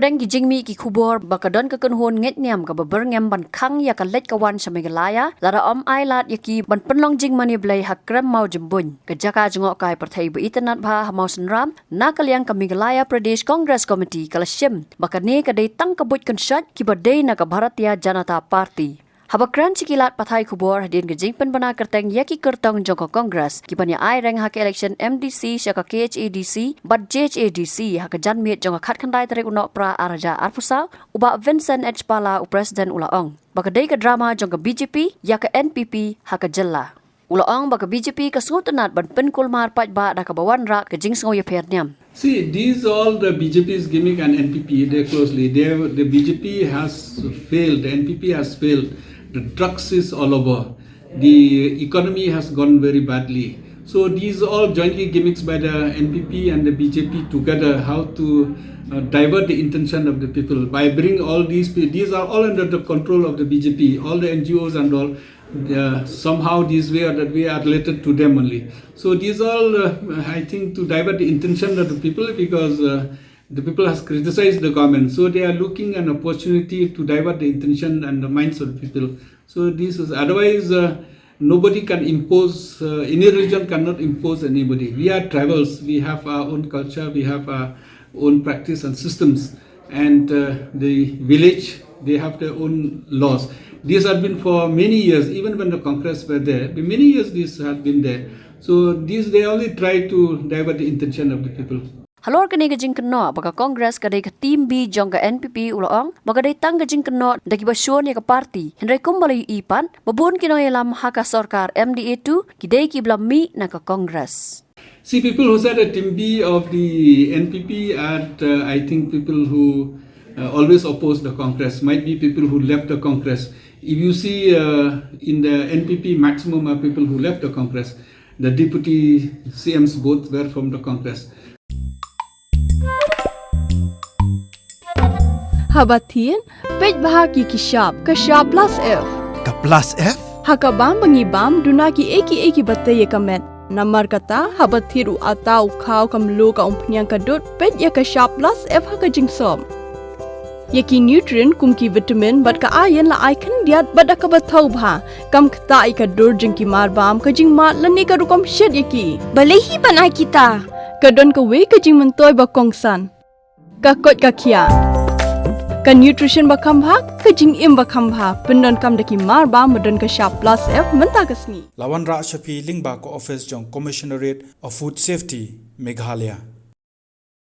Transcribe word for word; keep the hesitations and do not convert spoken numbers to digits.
Pdeng ki jingmih ki khubor ba ka don ka kynhun ngeit niam kaba byrngem ban khang ïa ka leit ka wan sha Meghalaya, lada ym ailad ïa ki ban pynlong jingmane blei ha krem mawjymbuin. Ka jaka jngohkai pyrthei ba itynnad bha ha Mawsynram, na ka liang ka Meghalaya Pradesh Congress Committee ka la shim ba kane ka dei tang ka buit kynshoit kiba dei na ka Bharatiya Janata Party. Haba kren sha ki lad pathai khubor hadien ka jingpynbna kyrteng ïa ki kyrtong jong ka Congress kiban ïa ai reng ha ka election M D C sha ka K H A D C bad J H A D C ha ka janmiet jong ka khatkhyndai tarik u Nohprah ar hajar arphew saw, u Bah Vincent H Pala, u President, u la ong ba ka dei ka drama jong ka B J P ïa ka N P P ha ka jylla. U la ong ba ka B J P ka sngewtynnad ban pynkulmar paidbah da kaba wanrah ka jingsngew ïapher niam. See, these all the B J P's gimmick and N P P, they closely. They, the B J P has failed, the N P P has failed. The drugs is all over. The economy has gone very badly. So these are all jointly gimmicks by the N P P and the B J P together, how to uh, divert the intention of the people by bringing all these people. These are all under the control of the B J P, all the N G Os and all. Uh, somehow, this way or that way, are related to them only. So these all, uh, I think, to divert the intention of the people, because uh, the people has criticized the government. So they are looking an opportunity to divert the intention and the minds of the people. So this is, otherwise, uh, nobody can impose, uh, any religion cannot impose anybody. We are tribals. We have our own culture. We have our own practice and systems. And uh, the village, they have their own laws. This had been for many years, even when the Congress were there. For many years this had been there. So these, they only try to divert the intention of the people. Halor kane ka jingkynnoh ba ka Congress ka dei ka team B jong ka N P P, u la ong ba ka dei tang ka jingkynnoh da kiba shun ïa ka party. Hynrei kumba la ïohi pat ba bun ki nongïalam ha ka sorkar M D A two ki dei kiba la mih na ka Congress. See, people who said a team B of the N P P are, uh, I think, people who uh, always oppose the Congress. Might be people who left the Congress. If you see uh, in the N P P, maximum are people who left the Congress. The deputy C Ms both were from the Congress. Haba thied, peit bha ki ki shap, ka shap plus F. Ka plus F? Ha ka bam ba ngi bam, duna ki ei ki ei kiba tei ïa ka met. Namar kata, haba thied u atta, u khaw, ka mluh, ka umphniang, ka dud, peit ïa ka shap plus F ha ka jingsop. Ïa ki nutrient kum ki vitamin bad ka iron la ai khyndiat bad da kaba thaw bha. Kam ktah ïa ka dur jong ki mar bam, ka jingmad lane ka rukom shet ïa ki. Balei hi ban ai kita? Ka don kawei ka jingmyntoi ba kongsan. Ka koit ka khiah. Ka nutrition ba kham bha, ka jingim ba kham bha. Pyndonkam da ki mar bam ba don ka shap plus F mynta ka sngi. La wanrah sha phi lyngba ka office jong Commissionerate of Food Safety, Meghalaya.